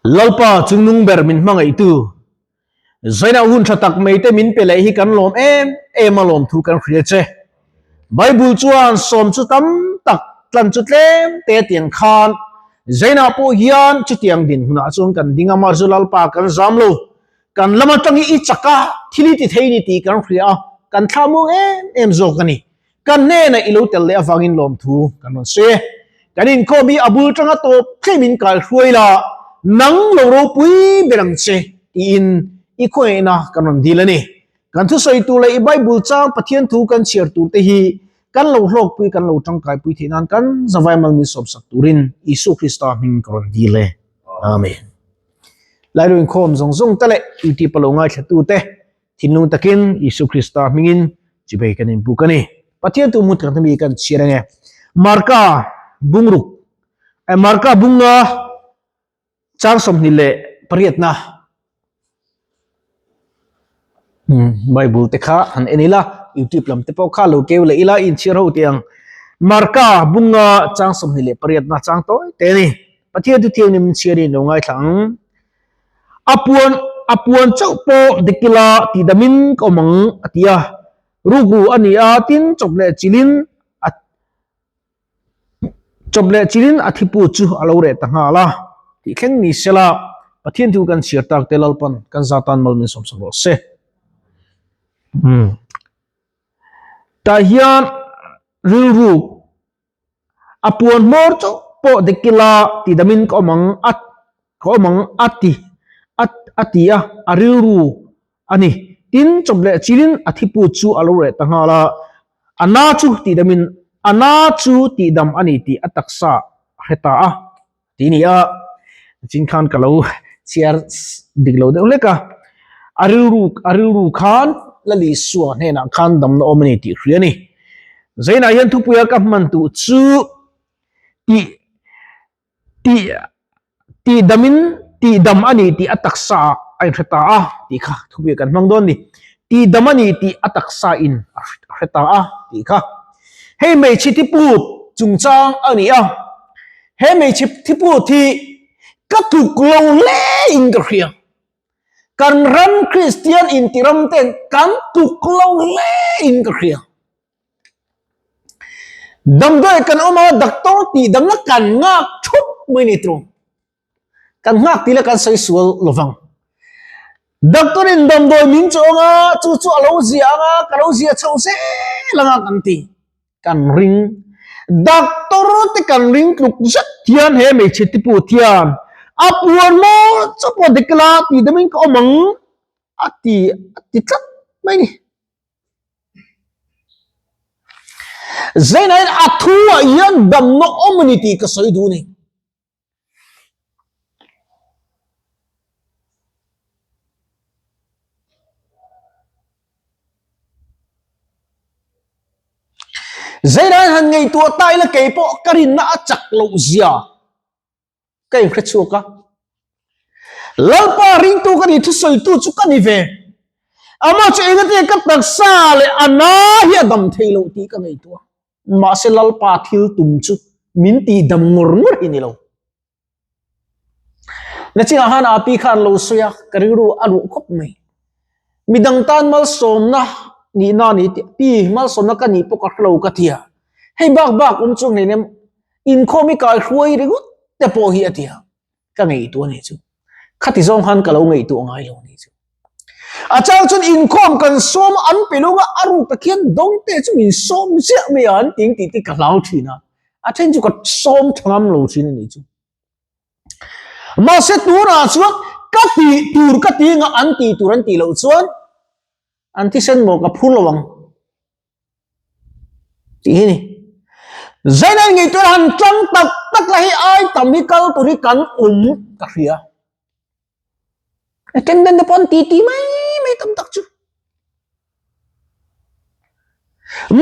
Lalpa chungnung ber min hmangaihtu, Zaina hun tha tak mai te min pe leh hi kan lawm em em a lawmthu kan hria che. Bible chuan sawm chu tam tak tlan chu tlem te tiang khan Zaina pawh hian chutiang dinhmunah chuan kan ding a, mahse Lalpa kan zam lo. Kan lam atangin i chak a, thil i ti thei ni tih kan hria a, kan thla muang em em zawk a ni. Kan hnenah i lo tel leh avangin lawmthu kan rawn sawi e. Kan inkhawm hi a bul tanga tawp thlem in kai hruai la, nang lo ropui ber ang che tiin i khawngaihna kan rawn dil a ni. Kan thusawi tur leh i Bible chang Pathian thu kan chhiar tur te hi kan lo hlawkpui kan lo tangkaipui theih nan kan zavai mal min sawmsak turin Isua Krista hming ka rawn dil e. Amen. Lairu inkhawm zawng zawng te leh YouTube a lo ngaithla tu te Thinlung takin Isu Krista hmingin chibei kan inbuk a ni. Pathian tu hmun tak mi kan chhiar ange. Marka bungruk eh, Marka bunga chang 28na Bible te kha han en ila, YouTube lam te pawh kha lo keu leh ila in chhiar ho teh ang. Marka bunga chang 28na chang tawi te ni. Pathian tu thianghlim min chhiar in lo ngaithla ang. A puan a puan chauh pawh dik ila tihdamin ka awm ang a ti a. Rukru a ni a, tin chawp leh chilhin a chawp leh chilhin a thipu chu a lo reh ta nghal a. Tih thleng ni sela Pathian thu kan chhiar tak te Lalpan kan zatan mal min sawmsak rawh se. Umm. Tah hian rilru A puan hmawr chauh pawh dik ila tidamin ka awm ang a ka awm ang a ti a a ti a, a rilru a ni. Tin, chawp leh chilin a thipu chu a lo reh ta nghal a, a na chu tihdamin a na chu tihdam a ni tih a taksa a hre ta a. Ti ni a, chin khan ka lo chhiar dik lo deuh hlek a, a rilru a rilru khan Lali Sua hnenah khan damna awm a ni tih hria a ni. Zainah hian thupuia ka hman duh chu tih tih tih damin tih dam a ni tih a taksa ah a inhre ta a tih kha thupuia kan hmang dawn a ni. Tih dam a ni tih a taksa in a hre ta a tih kha. Hei hmeichhe thiput chungchang a ni a. He hmeichhe thiput hi ka tluk lo hle in ka hria. Kan ram Kristian inti ram ten kan tluk lo hle in ka hria. Damdawi kan awm a, doctor tih damna kan nghak thup mai ni tawng. Kan nghak tih la kan sawi sual lovang. Doctor in damdawi min chawng a, chu chu a lo zia ang a, ka lo zia chho zel ang a kan ti. Kan ring. Doctor te kan ring tluk zet hian he hmeichhe te pawh hian a puan maw chu pawh dik la tih deuhin ka awm ang a ti a ti tlat mai a ni. Zainain a thu ah hian damna awm a ni tih ka sawi duh a ni. Zeirai han ngaihtuah ta ila kei pawh ka rinna a chak loh zia ka inhre chhuak a. Lalpa ringtu ka ni thusawitu chu ka ni ve. Amah chu engati ka taksa leh a na hi a dam thei loh tih ka ngaihtuah. Mahse Lalpa thil tum chu min tih dam ngawr ngawr hi ni lo. Nachinah khan Api khan lo sawi a, ka rilru a ruh khawp mai. Midang tan malsawmna nihna a ni tih, pi malsawmna ka nih pawh ka hre lo ka ti a. Hei bak bak awm chu ngei nem, inkhawm i kai hruai ringawt te pawh hi a ti a. Ka ngaihtuah a nih chu. Khati zawng khan ka lo ngaihtuah ngai lo a nih chu. A chang chuan inkhawm kan sawm a, an pe lung a, a ruk tak hian dawngte chu min sawm ziah mai a, an ting tih te ka hlau thin a. A then chu ka sawm tha ngam lo thin a nih chu. Mahse tunah chuan ka tih tur ka ti anga an tih tur an tih loh chuan an thisen maw ka phur lo ang. Tih hi ni. Zainai ngei tur han tang tak tak la hi ai tam hi kal tur hi kan awm ka hria. Attendant te pawh an ti ti mai mai tam tak chu.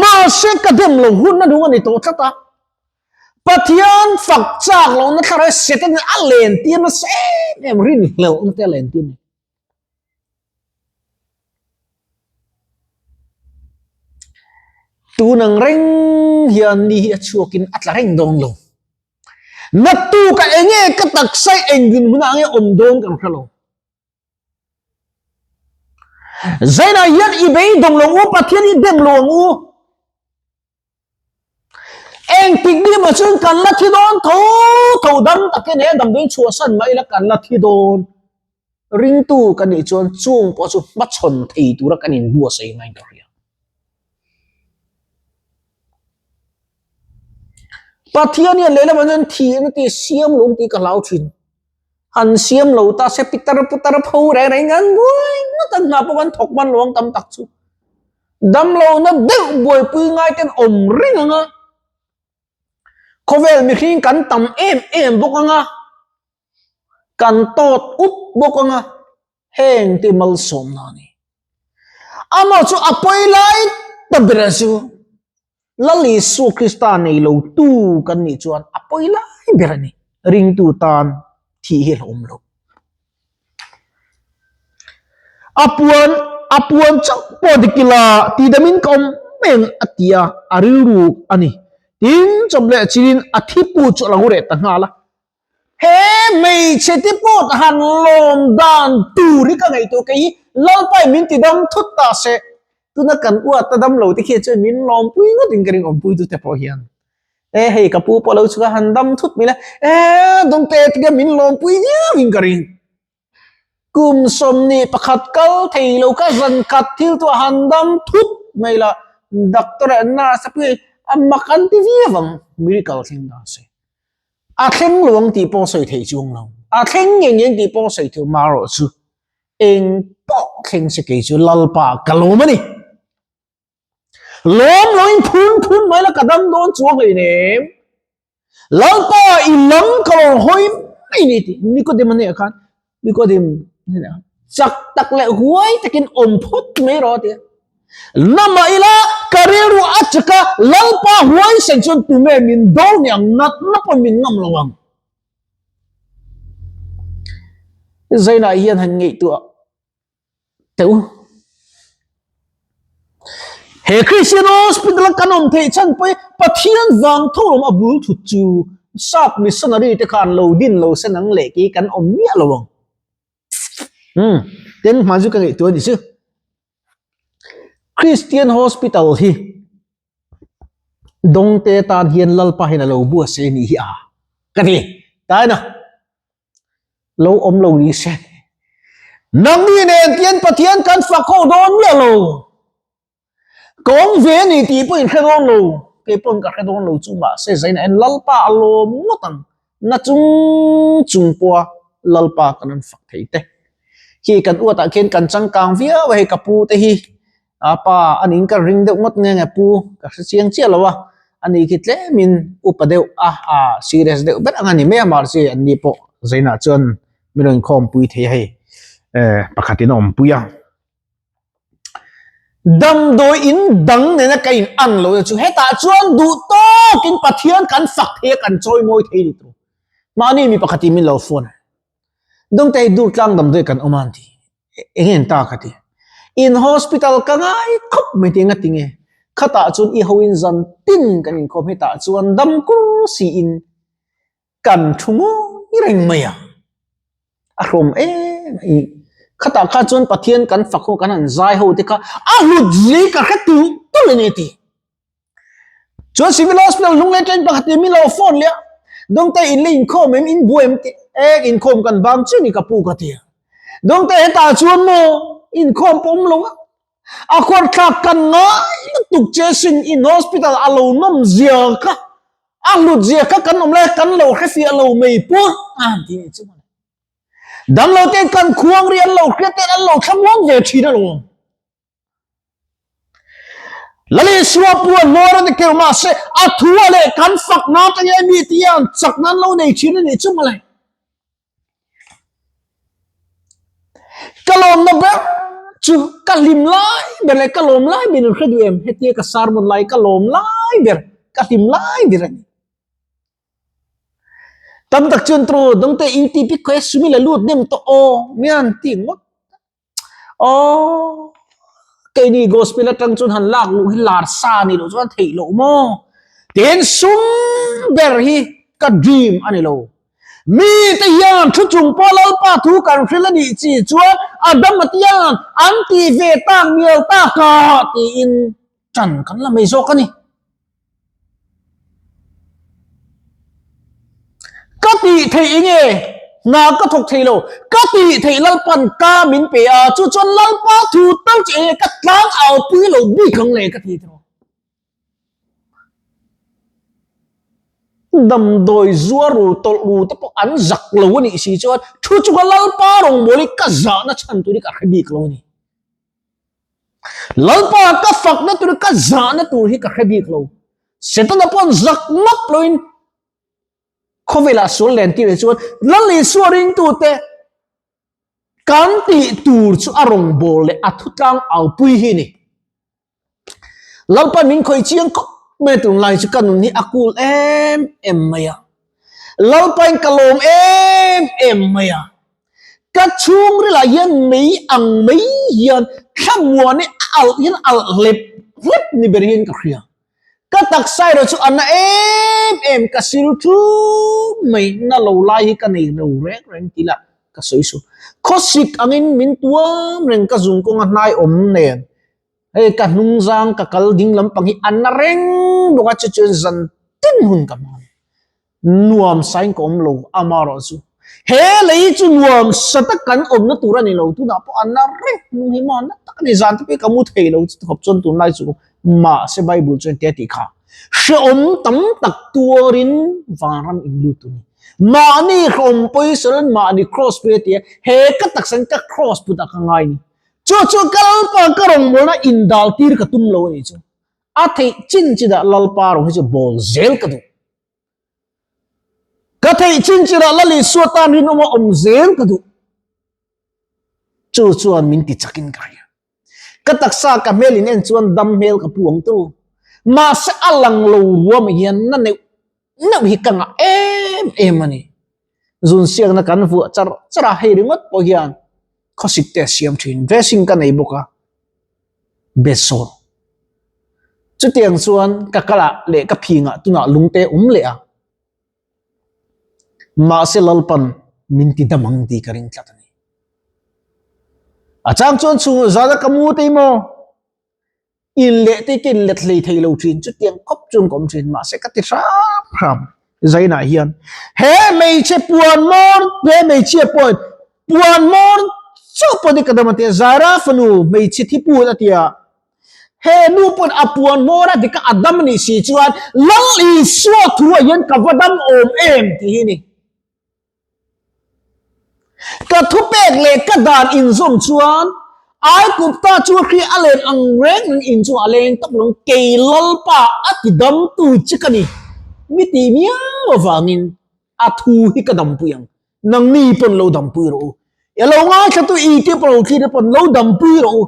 Mahse ka dem lo hun a nung a ni tawh tlat a. Pathian fak chak lohna thlarau Satan a len tir nasa em em rinhlelhna te a len tir ni. Tun ang reng hian ni hi a chhuakin a tla reng dawn lo. Naktuk ah enge ka taksa hi eng dinhmun ah nge awm dawn kan hre lo. Zainah hian i beidawng lo u, Pathian i dem lo ang u. Engtik ni emaw chuan kan la thi dawn tho tho dam takin he damdawiin chhuahsan mai ila kan la thi dawn. Ringtu kan nih chuan chung pawh chu hmachhawn thei tura kan inbuatsaih ngaiin ka hria. Pathian hian lehlamah chuan thihna tih siam lo tih ka hlau thin. Han siam lo ta se pitar putar pho reng reng an buai ngawt an hna pawh kan thawk hman lo ang tam tak chu. Damlohna deuh buaipui ngai ten awm reng ang a, khawvel mihring kan tam em em bawk ang a, kan tawt up bawk ang a, heng te malsawmna a ni. Amah chu a pawi lai ta ber chu Lal Isua Krista nei lo tu kan nih chuan a pawi lai ber a ni. Ringtu tan thih hi a hlauhawm lo. A puan a puan chauh pawh dik ila tidamin ka awm mai ang a ti a, a rilru a ni. Tin, chawp leh chilin a thipu chu a lo reh ta nghal a. He hmeichhe te pawh han lawm dan tur hi ka ngaihtuah kei hi Lalpai min ti dam thut ta se, tuna kan uat a dam lo te khian chuan min lawmpui ngawtin ka rinawmpui tu te pawh hian. E hei ka pu pawh lo chhuak a han dam thut mai la, e dawngte tia min lawmpui viauin ka ring. Kum 21 kal thei lo kha zan khat thil chu a han dam thut mai la, doctor leh nurse te pawh hi a mak an ti viau ang, miracle thleng ta se. A thleng lo ang tih pawh sawi theih chuang lo, a thleng ngei ngei ang tih pawh sawi theih marawh chu eng pawh thleng se kei chu Lalpa ka lawm a ni. Lawm loin phun phun mai la ka dam dawn chuang hleinem. Lalpa i lam ka lo hawi mai ni tih Nikodem a hneh khan Nikodem chak tak leh huai takin awm phawt mai rawh a ti a. Namah ila ka rilru a chak a, Lalpa huaisen chuan tunge min do ni ang, natna pawh min ngam lo ang. Zainah hian han ngaihtuah teh u. He Christian Hospital a kan awm theih chhan pawh hi Pathian vang tho lawm a bul thut chu sap missionary te khan lo din lo se nang leh kei kan awm miah lo ang. Umm ten hma chu ka ngaihtuah a ni chu. Christian Hospital hi dawngte tan hian Lalpa hian a lo buatsaih a nih hi a ka ti. Taina. Lo awm lo ni se. Nangni nen tian Pathian kan fak ho dawn miah lo. Ka awm ve a ni tih pawh in hre dawn lo. Kei pawn ka hre dawn lo chu mahse zaina en Lalpa a lawm ngawt ang. Na chung chung pawha Lalpa kan rawn fak thei te. Khi kan uatah khian kan changkang viau a hei ka pu te hi A pa a niin ka ring deuh ngawt nge nge pu ka hre chiang chiah lo a, a ni khi tlemin upa deuh a, a serious deuh ber ang a ni mai a mahse an ni pawh Zainah chuan min rawn khawmpui thei a hei eh pakhatin a awmpui a. Damdawi in dang nena ka in ang lo na chu hetah chuan duh tawkin Pathian kan fak thei a kan chawi mawi thei ni tur mahni mi pakhatin min lo phone a. Dawngte hi dur tlang damdawi kan awm a an ti. Eng nge an ta ka ti. In hospital ka ngai khawp mai ti enga tinge. Khatah chuan i hoin zan tin kan inkhawm hetah chuan dam kur siin kan thu ngawi reng mai a. A hrawm em mai. Khatah kha chuan Pathian kan fak ho kan han zai ho te kha a hlut zui ka hre tulh tulh a ni a ti. Chuan Civil Hospital hnung leh train pakhat in min lo phone leh a, Dawngte in la inkhawm em, in buai em tih ek inkhawm kan bang chiah ni ka pu ka ti a. Dawngte hetah chuan maw inkhawm pawh awm lo a, a khuar thlak kan ngai lutuk che sin in hospital a lo nawm zia kha, a hlut zia kha kan awm lai kan lo hrefiah lo mai pawh a han ti nih chu mawle. Damlo ten kan khuang ri an lo hriat ten an lo thlamuang ve thin alawm. Lalisua puan mawi rawn keu mahse a thu a leh kan fak nan te nge mi te hian chak nan lo nei thin a nih chu mawle. Ka lawmna ber chu ka hlim lai ber leh ka lawm lai ber in hre duh em hetia ka sermon lai ka lawm lai ber ka hlim lai ber a ni. Tam tak chuan tru dawngte in ti bik khaw e sumi la lut nem tawh aw mian ti ngawt. Aww keini gospel atang chuan han lak luh hi lar sa ni loh chuan theih loh maw? Tin sum ber hi. ka dream a ni lo. Mite hian thu chung pawh Lalpa thu kan hrilh a nih chi chuan Adama te hian an ti ve tak mial tak a tiin ṭan kan la mai zawk a ni. Ka tih theih enge? Hna ka thawk thei lo. Ka tih theih Lalpan ka min pe a, chu chuan Lalpa thu tal chu enge ka tlang au pui lo bik ang le ka ti tawh. Damdawi zuar ru tawlh ru te pawh an zak lo a nih si chuan thu chunga Lalpa rawngbawlhi ka zahna chhan tur hi ka hre bik lo a ni. Lalpa ka fakna tur ka zahna tur hi ka hre bik lo. Setana pawn zak map loin khawvelah sual len tir chuan Lal Isua ringtute kan tih tur chu a rawngbâwl leh a thutlang aupui hi ni. Lalpa min khawih chiang khawp mai tunlai chu ka nun hi a cool em em mai a. Lalpain ka lawm em em mai a. Ka chhungril ah hian mei ang mai hian thlamuan hi a alh hian alh hlep hlep ni ber hian ka hria. Ka taksa erawh chu a na em em ka sil thum mai na lo lai hi ka nei lo reng reng tih lah ka sawi suh. Khawsik angin min tuam reng ka zung kawnga hnai awm nen hei ka hnung zang ka kal ding lampang hi a na reng bawk a chu chuan zan tin hun ka hmang a ni. Nuam sain ka awm lo amarawh chu he lei chu nuam sa tak kan awmna tur a ni lo tunah pawh a na reng hnung hi maw na tak a ni zan te pawh hi ka mu thei lo chu khawp chuan tunlai chu mahse bible chuan tia tih kha hrehawm tam tak tuarin vanram in lut tur a ni mahni hrehawm pawisa chuan mahni cross pui a ti a he ka taksa in ka cross put ah ka ngai a ni chu chu ka lalpa ka rawngbawlna indal tir ka tum lo a ni chu a theih chin chinah lalpa rawng hi chu bawl zel ka duh. Ka theih chin chinah Lal Isua tan rinawma awm zel ka duh. Chu chuan min ti chakin ka hria. Ka taksa ka hmel in en chuan dam hmel ka pu ang turu. Mahse a lang lo ruam hian na neuh neuh hi ka ngah em em a ni. Zun siakna kan vuah char char a, hei ringawt pawh hian khawsik te a siam thin. Dressing ka nei bawk a, bedsore. Chutiang chuan ka kalah leh ka phingah tunah lungte awm leh a, mahse Lalpan min ti dam ang tih ka ring tlat a ni. A chang chuan chhung zana ka mu te maw? In leh te ka in let hlei thei lo thin chutiang khawp chuan ka awm thin mahse ka ti hram hram Zainah hian he hmeichhe puan mawn he hmeichhia pawhin puan mawn chauh pawh ni ka dam a tia Zaira fanu hmeichhe thi put a tia he nu pawn a puan hmawr a dika a dam anih si chuan Lal Isua thu ah hian ka va dam awm em tih hi a ni. Ka thupek leh ka dan inzawm chuan Aigupta chu hri a len ang reng reng in chu a leng tak lo, kei Lalpa a ti damtu che ka ni. Mi ti miau avangin a thu hi ka dampui ang, nangni pawn lo dampui rawh u. I lo ngaithlatu i te pawh lo thlir te pawn lo dampui rawh u.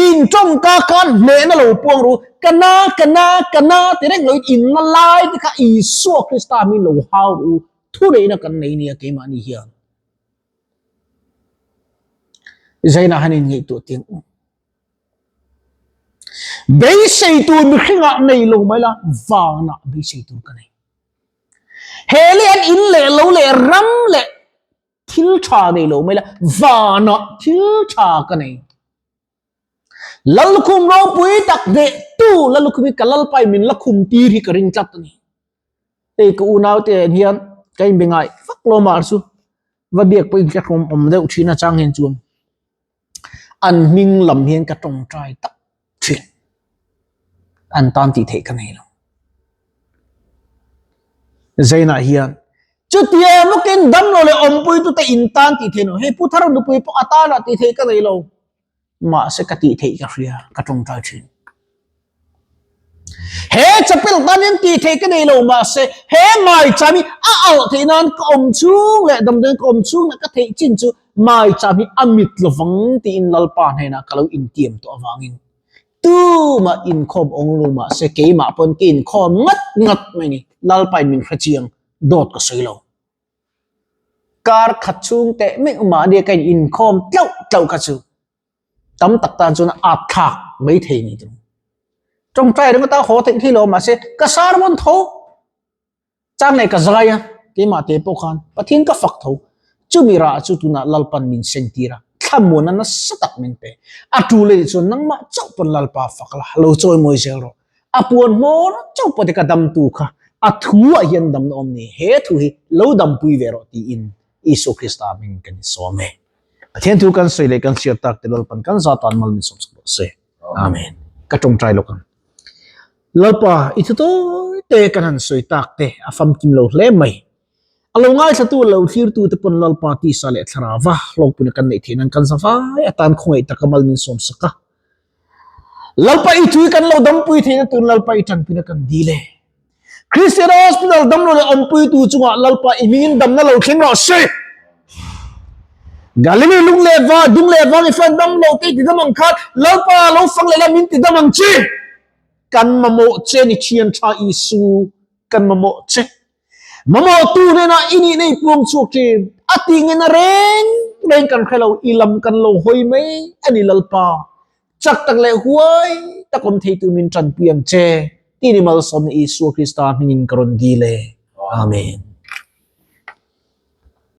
In tawngka khan hnehna lo puang rawh u, ka na, ka na, ka na ti reng loin inna lai te kha Isua Krista min lo hau rawh u. Thuneihna kan nei nia keimahni hian Zaina han inngaihtuah tiang u. Beisei tur mihringah nei lo mai la, vanah beisei tur ka nei. He leh an in leh lo leh ram leh thil tha nei lo mai la, vanah thil tha ka nei. Lallukhum ropui tak hnehtu Lallukhum hi ka Lalpai min la khum tir hi ka ring tlat a ni. Hei ka unau te ah hian ka inbe ngai vak lo mah chu va biak pawhin ka hlawm awm deuh thin a chang hian chuan an hming lam hian ka tawngtai tak thin an tan tih theih ka nei lo. Zainah hian chutia bawkin damlo leh awmpui tute in tan tih theih lo hei Pu Thar nupui pawh a tanah tih theih ka nei lo. Mahse ka tih theih ka hria, ka tawngtai thin. He chapel tan hian tih theih ka nei lo, mahse he maicham hi a alh theih nan ka awm chhung leh damdawiin ka awm chhung leh ka theih chin chu maicham hi a mit lovang tiin Lalpa hnenah ka lo intiam tawh avangin tumah inkhawm awng lo mahse keimah pawn ka inkhawm ngat ngat mai ni, Lalpa in min hrechiang dawt ka sawi lo. Kar khat chhung teh meuh mahni ka inkhawm tlauh tlauh kha chu tam tak tan chuan a at thlak mai thei ni tur. Tawngtai ringawt a haw theih thei lo mahse ka sermon tho. Chang leh ka zai a, keimah te pawh khan Pathian ka fak tho. Chumi rah chu tunah Lalpan min sengtir a, thlamuanna nasa tak min pe. A tul a nih chuan nangmah chauh pawn Lalpa fak la, lo chawimawi zel rawh. A puan hmawr chauh pawh te ka damtu kha a thu ah hian damna awm ni, he thu hi lo dampui ve rawh tiin Isua Krista hming kan insawm e. Pathian thu kan sawi leh kan hriat tak te Lalpan kan za tan mal min sawm sak rawh se. Amen. Ka tawngtai lawk ang. Lalpa, i thu tawi te kan han sawi tak te a famkim lo hle mai. A lo ngaithlatu lo thlirtu te pawn Lalpa tisa leh thlarava hlawkpuna kan neih theih nan kan zavai atan khawngaih taka mal min sawm sak a. Lalpa i tui kan lo dampui theihna tur Lalpa i tanpuina kan dil e. Christian Hospital damlo leh awmpuitu chungah Lalpa i hmingin damna lo thleng rawh se. Galilee lung leh va dung leh vang i fan damlo te i ti dam ang khan Lalpa lo fang leh la min ti dam ang che. Kan mamawh che ni thian tha Isu kan mamawh che. Mamawhtu hnenah i nihna i puang chhuak ṭhin. A tihngena reng reng kan hre lo, i lam kan lo hawi mai a ni Lalpa. Chak tak leh huai tak awm theitu min ṭanpui ang che, tih ni malsawmna Isua Krista hmingin ka rawn dil e. Amen.